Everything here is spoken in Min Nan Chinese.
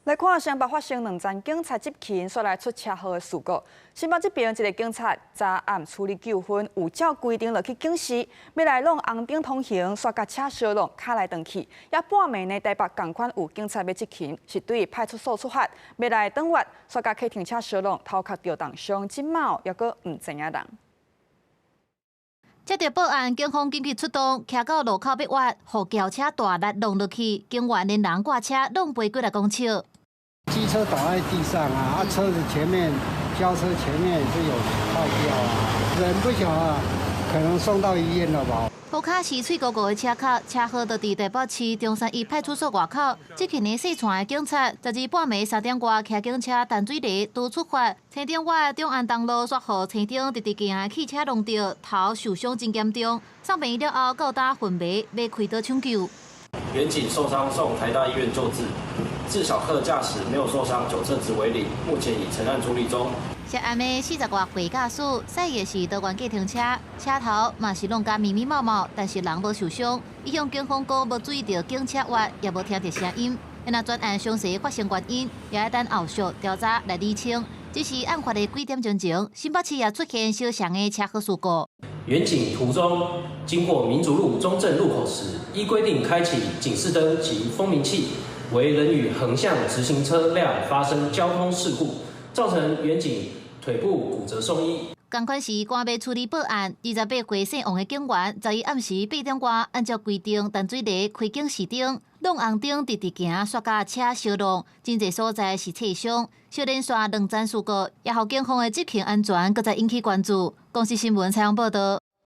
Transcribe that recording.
來看新北發生兩棧警察執勤，煞來出車禍的事故。新北這邊一个警察昨暗處理糾紛，有照規定落去警示，欲來挵紅燈通行，煞共車相挵，跤來斷去。也半暝呢，台北仝款有警察欲執勤，是對派出所出發，欲來轉彎，煞共客停車相挵，頭殼著重傷，這馬猶閣毋知影人。接著報案，警方緊急出動，騎到路口欲彎，予轎車大力挵落去，警員連人掛車挵飛幾若公尺。機車倒在地上啊，啊，車子前面，轎車前面也是有壞掉啊，人不曉得，可能送到醫院了吧。塗跤是碎糊糊的車殼，車禍就佇台北市中山一派出所外口。執勤的細串的警察，十二半暝3點外，騎警車淡水螺拄出發，青頂外中安東路煞予青頂直直行的汽車挵著，頭受傷真嚴重，送病院了後，到今昏迷，欲開刀搶救。員警受傷送台大醫院救治，自小客駕駛沒有受傷，酒測值為零，目前已成案處理中。涉案的40外歲駕駛，駛的是多元計程車，車頭嘛是弄甲密密麻麻，但是人無受傷。伊向警方講無注意著警車彎，也無聽著聲音。若專案詳細發生原因，也愛等後續調查來釐清。只是案發的幾點鐘前，新北市也出現相像的車禍事故。員警途中經過民族路中正路口時，依規定開啟警示燈及蜂鳴器，惟仍與橫向直行車輛發生交通事故，造成員警腿部骨折送醫。仝款是趕欲處理報案，28歲姓王的警員，11暗時8點外，按照規定淡水螺開警示燈，挵紅燈直直行，煞共車相挵，真濟所在是車傷，小連續兩棧事故，也予警方的執勤安全閣再引起關注。公視新聞採訪報導。